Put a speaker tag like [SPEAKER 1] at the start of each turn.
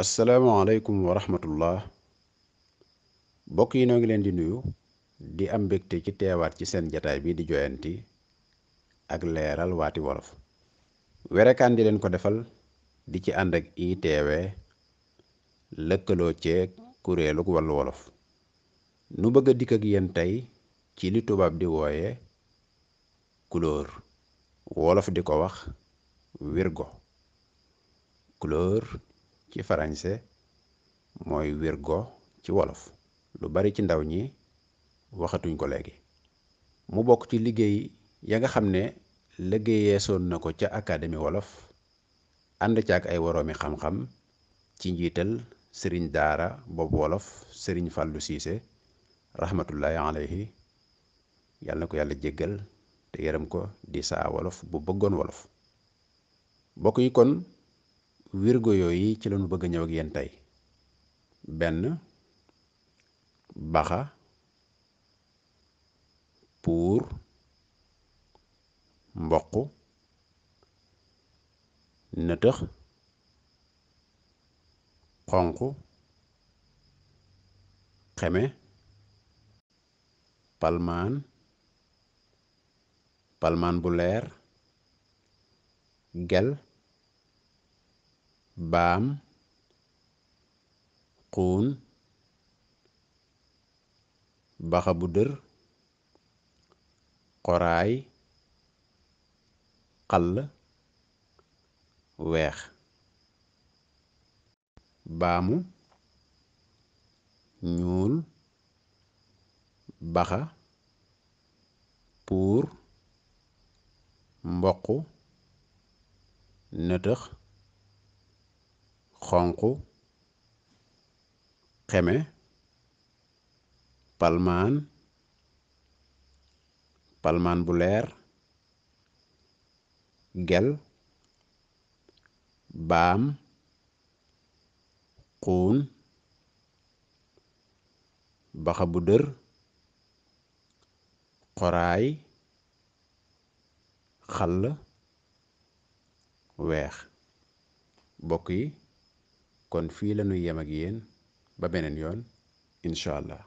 [SPEAKER 1] asalaamaaleykum wa rahmatullah. Mbokk yi noo ngi leen di nuyu di am mbégte ci teewaat ci seen jataay bi di joyanti ak leeral waati wolof. Werekaan di leen ko defal di ci ànd ak ITV lëkkaloo ceeg kuréelug wàllu wolof. Nu bëgg a dikk ak yéen tey ci li tubaab di wooye couleur, wolof di ko wax wirgo. Couleur ci farañse mooy wirgo ci wolof. Lu bari ci ndaw ñi waxatuñ ko léegi. mu bokk ci liggéey ya nga xam ne liggéeyeesoon na ko ca académie wolof, ànd ca ak ay woroomi xam-xam ci njiital sëriñ daara boobu wolof sëriñ Fàllu Siise rahmatullahi alayhi. yàlla na ko yàlla jéggal te yërëm ko, di saa wolof bu bëggoon wolof. bokk yi kon wirgo yooyu ci lañu bëgg a ñëw ak yéen tey. benn, baxa, puur, mboq, nëtëx, xonq, xeme, palmaan, palmaan bu leer, gel, baam, xuun, baxa bu dër, xoraay, xall, weex. baamu, ñuul, baxa, puur, mboq, nëtëx, xonq, xeme, palmaan, palmaan bu leer, gel, baam, xuun, baxa bu dër, xoraay, xall, weex. bokk yi kon fii lañuy yem ak yéen ba beneen yoon incha allah.